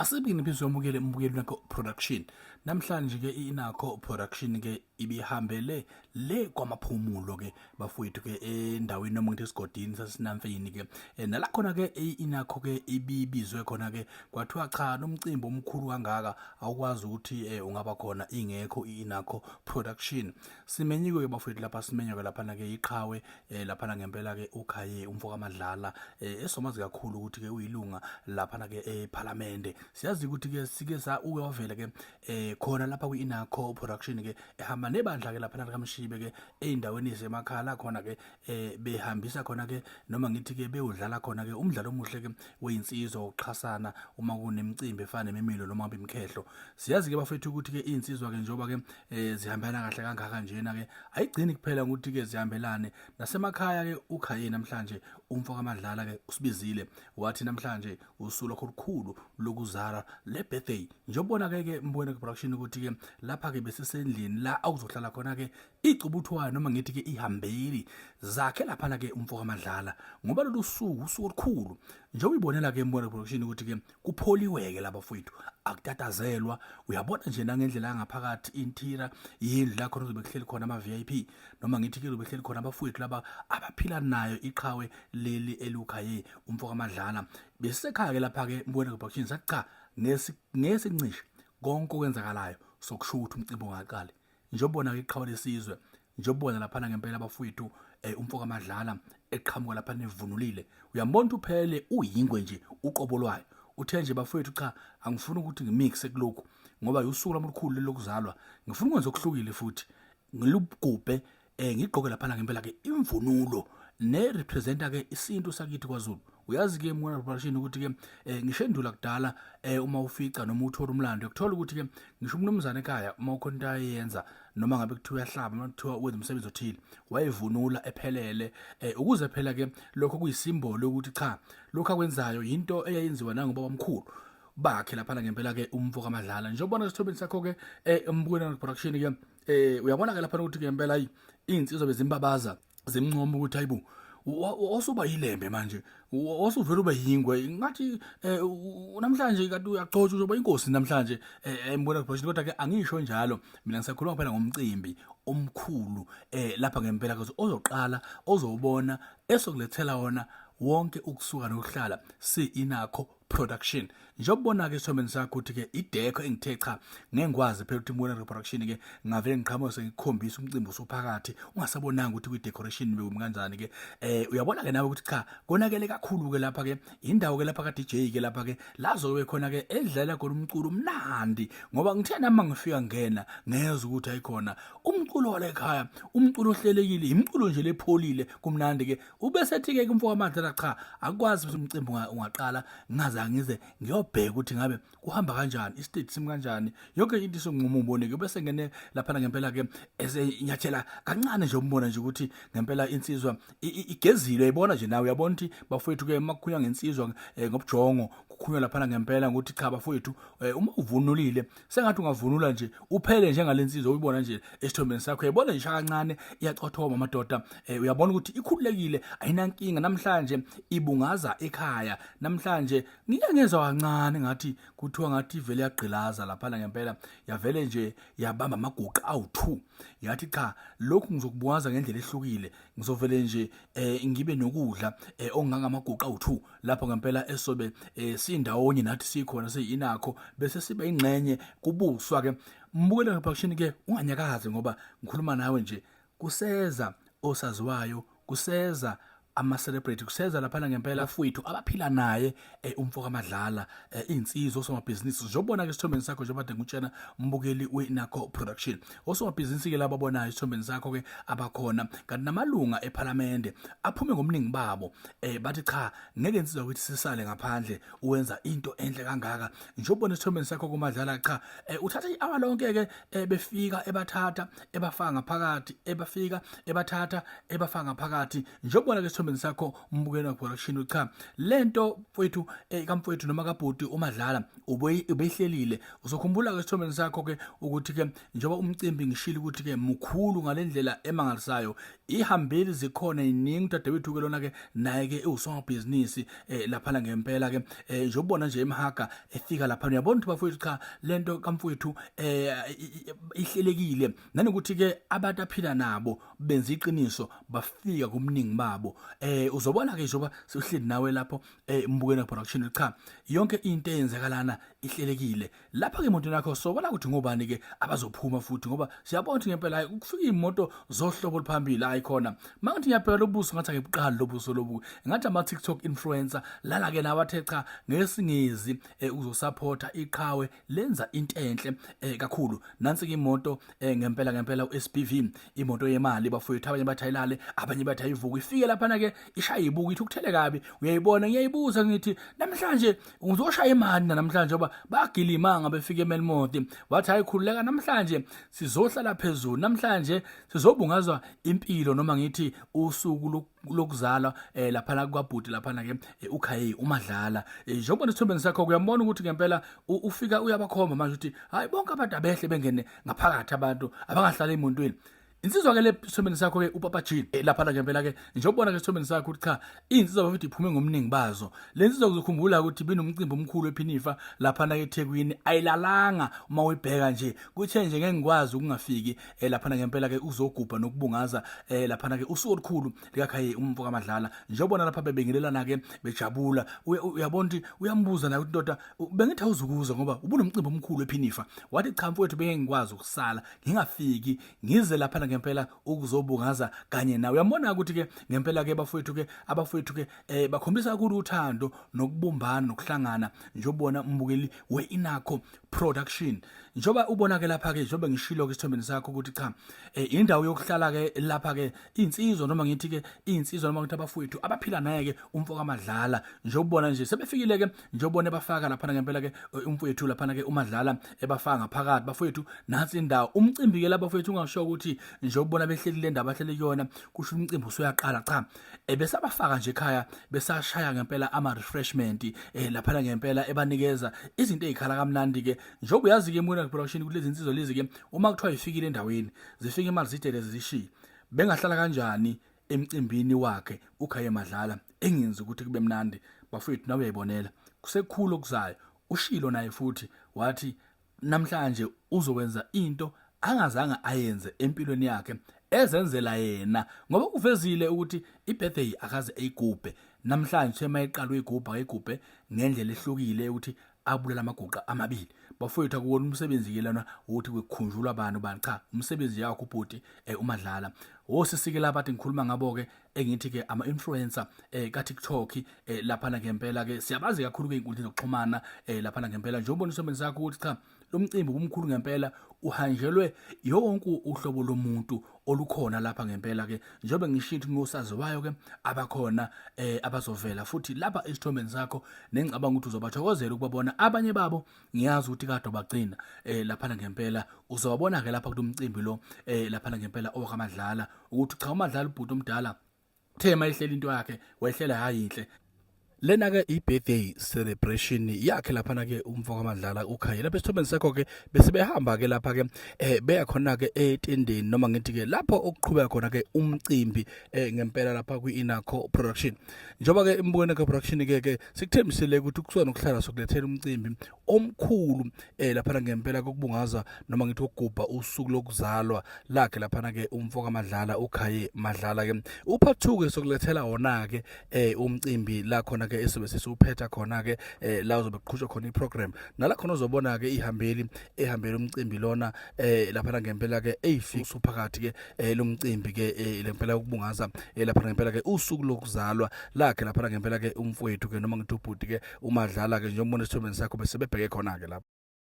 Asibini phezulu yamukele umbukeli Inakho Production. Namhlanje ke Inakho Production ke ibihambele le kwamaphumulo ke bafowethu ke endaweni noma ngithi esigodini saseSinamfeni ke. Nala khona ke Inakho ke ibibizwe khona ke kwathiwa cha nomcimbi omkhulu kangaka awukwazi ukuthi ungaba khona ingekho Inakho Production. Simenyiwe ke bafowethu lapha, simenywe ke laphana ke iqhawe laphana ngempela ke uKhaye umfo kaMadlala, esomazi kakhulu ukuthi ke uyilunga laphana ke eParliament. Siyazi ukuthi ke sike sa uke wavela ke khona lapha kwi-Inakho Production ke ehamba nebandla ke laphana likaMshibe ke ey'ndaweni zemakhaya la khona ke behambisa khona ke noma ngithi ke bewudlala khona ke umdlalo omuhle ke weyinsizwa wokuxhasana uma kunemicimbi efana nemimilo noma ngabe imikhehlo. Siyazi ke bafethu ukuthi ke iy'nsizwa ke njengoba ke zihambelana kahle kangaka njena ke ayigcini kuphela ukuthi ke zihambelane nasemakhaya ke. UKhaye namhlanje umfo kaMadlala ke usibizile wathi namhlanje usuku lwakho olukhulu lokuzala le birthday. Njengobona ke ke mbona ke production ukuthi ke lapha ke besisendlini la awuzohlala khona ke icubuthwayo noma ngithi ke ihambeli zakhe laphana ke umfo kaMadlala, ngoba lolu suku usuku olukhulu. Njengoba uyibonela ke mbona production ukuthi ke kupholiweke laba fowethu, akutatazelwa. Uyabona nje nangendlela yangaphakathi interior yindlu la khona kuzobe kuhleli khona ama VIP noma ngithi ke kuzobe kuhleli khona abafowethu laba abaphila nayo iqhawe leli elukhaye umfo kaMadlala. Besisekhaya ke lapha ke mbona production, sathi cha, ngesincishe konke okwenzakalayo sokusho ukuthi umcimbi ungaqali. Njengobona ke iqhawe lesizwe, njengobona laphana ngempela abafowethu umfo kaMadlala eqhamuka lapha nevunulile, uyambona ukuthi uphele uyingwe nje uqobo lwayo. Uthe nje bafowethu cha, angifuni ukuthi ngimixe kulokhu ngoba usuku lwami olukhulu lokuzalwa, ngifuna ukwenza okuhlukile futhi ngilugubhe, ngigqoke laphana ngempela ke imvunulo ne representa ke isintu sakithi kwaZulu. Uyazi ke mwana production ukuthi ke ngisho endula kudala, uma ufica noma uthola umlando ukuthola ukuthi ke ngisho umnumzane ekhaya uma ukhona into ayenza noma ngabe kuthiwa uyahlaba noma kuthiwa wenza umsebenzi othile, wayevunula ephelele, ukuze phela ke lokho kuyisimbolo ukuthi cha, lokho akwenzayo into eyayenziwa nangoba omkhulu bakhe laphana ngempela ke umfo kaMadlala. Njengoba esithobeni sakho ke embukweni production ke, uyabona ke lapha ukuthi ke ngempela ayi, iy'nsizwa bezimbabaza zimncoma ukuthi hayibo, osuba yilembe manje, osuvela ube yingwe ngathi namhlanje kanti uyagcotshwa, uzoba inkosi namhlanje embona production. Kodwa ke angisho njalo mina, ngisakhuluma phela ngomcimbi omkhulu lapha ngempela ke ozoqala ozobona esokulethela wona wonke ukusuka nokuhlala si Inakho Production. Njengobona ke esithombeni sakho ukuthi ke idecor engithe cha, ngeke ngikwazi phela ukuthi mbona production ke ngavele ngiqhamuke sengikhombisa umcimbi usuphakathi ungasabonanga ukuthi kwi decoration bekumi kanjani ke. Uyabona ke nawe ukuthi cha, konakele kakhulu ke lapha ke indawo ke lapha ka DJ ke lapha ke lazobe khona ke edlala khona umculo umnandi, ngoba ngithe nami ngifika ngena ngezwe ukuthi ayikhona umculo wala ekhaya, umculo ohlelekile, imiculo nje lepholile, kumnandi ke. Ubese ethi ke umfo kaMadlala cha, akwazi ukuthi umcimbi ungaqala ngingazange ngize ngiyobheka ukuthi ngabe kuhamba kanjani, istage simi kanjani, yonke into isonquma ubone ke. Bese ngene lapha ngempela ke esenyathela kancane nje, umbona nje ukuthi ngempela insizwa igezile, uyayibona nje nawe. Uyabona ukuthi bafowethu ke makukhunywa ngensizwa ngobujongo kukhunywa lapha ngempela ngokuthi cha bafowethu, uma uvunulile sengathi ungavunula nje uphele njengalensizwa uyibona nje esithombeni sakho. Uyayibona nje kancane iyacothoma madoda, uyabona ukuthi ikhululekile, ayinankinga. Namhlanje ibungaza ekhaya. Namhlanje ngike ngezwa kancane ngathi kuthiwa ngathi ivele yagqilaza lapha ngempela, yavele nje yabamba amaguqa awu2, yathi cha, lokhu ngizokubungaza ngendlela ehlukile, ngizovele nje ngibe nokudla ongangamaguqa awu2 lapho ngempela esobe sindawonye nathi sikhona siyinakho bese siba ingxenye kubuswa ke. Mbukele ngeproduction ke, unganyakazi ngoba ngikhuluma nawe nje kuseza osaziwayo, kuseza ama celebrity, kuseza lapha ngempela fowethu abaphila naye umfo kaMadlala, insizwa, osomabhizinisi. Njobona ke isithombeni sakho njengoba kade ngutshena umbukeli weNakho Production, osomabhizinisi ke laba abonayo isithombeni sakho ke abakhona, kanti namalunga eParliament aphume ngomningi babo, bathi cha, ngeke insizwa ukuthi sisale ngaphandle uwenza into enhle kangaka. Njobona isithombeni sakho kuMadlala, cha, uthatha i-hour lonke ke befika ebathatha ebafaka ngaphakathi, ebafika ebathatha ebafaka ngaphakathi. Njobona ke isithombeni. esithombeni sakho umbukelo production, cha, lento mfowethu kamfowethu noma kabhuti uMadlala ubehlelile. Uzokhumbula ke esithombeni sakho ke ukuthi ke njengoba umcimbi ngishilo ukuthi ke mukhulu ngalendlela emangalisayo, ihambeli zikhona iningi. Udadewethu ke lona ke naye ke ewusomabhizinisi laphana ngempela ke, njengobona nje emhaga efika lapha, uyabona ukuthi bafowethu, cha, lento kamfowethu ihlelekile, nanokuthi ke abantu aphila nabo benza iqiniso, bafika kumningi babo. Uzobona ke njengoba sihleli nawe lapho mbukeni production, cha, yonke into eyenzekalana ihlelekile lapha ke emotweni yakho. Sobona ukuthi ngobani ke abazophuma futhi, ngoba siyabona ukuthi ngempela hayi, kufika imoto zohlobo oluphambili. Hayi khona, mangithi ngiyabheka lobuso, ngathi angibuqali lobuso lobu, ngathi ama TikTok influencer lana ke nabathe cha, ngesingezi uzosupporta iqhawe lenza into enhle kakhulu. Nansi ke imoto ngempela ngempela uSBV, imoto yemali bafowethu. Abanye bathi ayilale, abanye bathi ayivuka. Ifike lapha ke ishaya ibuka, ithi ukuthele kabi. Uyayibona, ngiyayibuza ngithi namhlanje uzoshaya imali namhlanje, ngoba bagilima ngabe fike eMelmoth. Wathi ayikhululeka, namhlanje sizohlala phezulu, namhlanje sizobungazwa impilo noma ngithi usuku lokuzalwa laphana kwabhuti laphana ke uKhaye uMadlala. Njengoba nesithombeni sakho kuyambona ukuthi ngempela ufika uyabakhomba manje ukuthi hayi, bonke abantu abehle bengene ngaphakathi, abantu abangahlala emontweni. Insizwa ke le sithombeni sakho ke uPapa G laphana ngempela ke, njengobona ke sithombeni sakho ukuthi cha, insizwa bafethu iphume ngomningi bazo. Le nsizwa kuzokhumbula ukuthi binomcimbi omkhulu ephinifa laphana eThekwini, ayilalanga. Uma uyibheka nje kuthe nje ngeke ngikwazi ukungafiki laphana ngempela ke uzogubha nokubungaza laphana ke usuku olukhulu likaKhaye umfo kaMadlala. Njengobona lapha bebingelelana ke bejabula, uyabona ukuthi uyambuza naye ukuthi ndoda, bengithi awuzukuza ngoba ubunomcimbi omkhulu ephinifa. Wathi cha mfowethu, bengeke ngikwazi ukusala ngingafiki ngize laphana ngempela ukuzobungaza kanye nawe. Uyambona ukuthi ke ngempela ke bafowethu ke, abafowethu ke bakhombisa kakhulu uthando nokubumbana nokuhlangana, njobona umbukeli weInakho Production. Njoba ubona ke lapha ke, njoba ngishilo ke isithombeni sakho ukuthi cha, indawo yokuhlala ke lapha ke insizwa noma ngithi ke insizwa noma ngithi abafowethu abaphila naye ke umfo kaMadlala. Njobona nje sebefikile ke, njobona bafaka lapha ngempela ke umfowethu lapha ke uMadlala ebafaka ngaphakathi. Bafowethu, nansi indawo umcimbi ke lapha bafowethu. Ungasho ukuthi njobona behleli le ndaba ahlele kuyona, kusho umcimbi usuyaqala. Cha, ebesabafaka nje ekhaya, besashaya ngempela ama refreshment lapha ngempela, ebanikeza izinto ezikhala kamnandi ke. Njengoba uyazi ke Muna Production kulezi insizwa lezi ke, uma kuthiwa ifikile endaweni, zifika imali zidele zishiye, bengahlala kanjani emcimbini wakhe uKhaye Madlala engenzi ukuthi kube mnandi? Bafowethu, nawe uyayibonela, kusekukhulu okuzayo. Ushilo naye futhi wathi namhlanje uzokwenza into angazange ayenze empilweni yakhe, ezenzela yena, ngoba uvezile ukuthi ibirthday akaze eyigubhe. Namhlanje mayiqala uyigubha, ayigubhe ngendlela ehlukile ukuthi abulala amaguqa amabili. Bafowethu, akuwona umsebenzi ke lana ukuthi kukhunjulwa abantu bani, cha, umsebenzi yakho ubhuti uMadlala. Osisike lapha athi ngikhuluma ngabo ke, engithi ke ama influencer ka TikTok lapha ngempela ke, siyabazi kakhulu ke inkundla zokuxhumana lapha ngempela. Njengoba isithombeni sakho ukuthi cha, lo mcimbi kumkhulu ngempela, uhanjelwe yonke uhlobo lomuntu olukhona lapha ngempela ke. Njengoba ngisho ukuthi ngosaziwayo ke abakhona abazovela futhi lapha esithombeni sakho, nengicabanga ukuthi uzobathokozela ukubabona abanye babo. Ngiyazi ukuthi kade bagcina lapha ngempela, uzobabona ke lapha kulomcimbi lo lapha ngempela owakaMadlala, ukuthi cha, uMadlala ubhuti omdala thema ihlela into yakhe, wayihlela hayinhle. Lena ke i-birthday celebration yakhe laphana ke umfo kaMadlala uKhaye. Lapha esithombeni sakho ke bese behamba ke lapha ke beya khona ke etendeni noma ngithi ke lapho okuqhubeka khona ke umcimbi ngempela lapha kwi-Inakho Production. Njengoba ke imbukweni ka production ke sikuthembisile ukuthi kusuka nokuhlala sokulethela umcimbi omkhulu laphana ngempela kokubungaza noma ngithi ukugubha usuku lokuzalwa lakhe laphana ke umfo kaMadlala uKhaye Madlala ke. Upart 2 ke sokulethela wona ke umcimbi la khona ke esobe sisuphetha khona ke la uzobe kuqhutshwa khona iprogram, nala khona uzobona ke ihambeli ehambela umcimbi lona laphana ngempela ke eyifika usuphakathi ke lomcimbi ke lempela ukubungaza laphana ngempela ke usuku lokuzalwa lakhe laphana ngempela ke umfowethu ke noma ngithi ubhuti ke uMadlala ke. Njengoba ubona esithombeni sakho, bese bebheke khona ke lapho.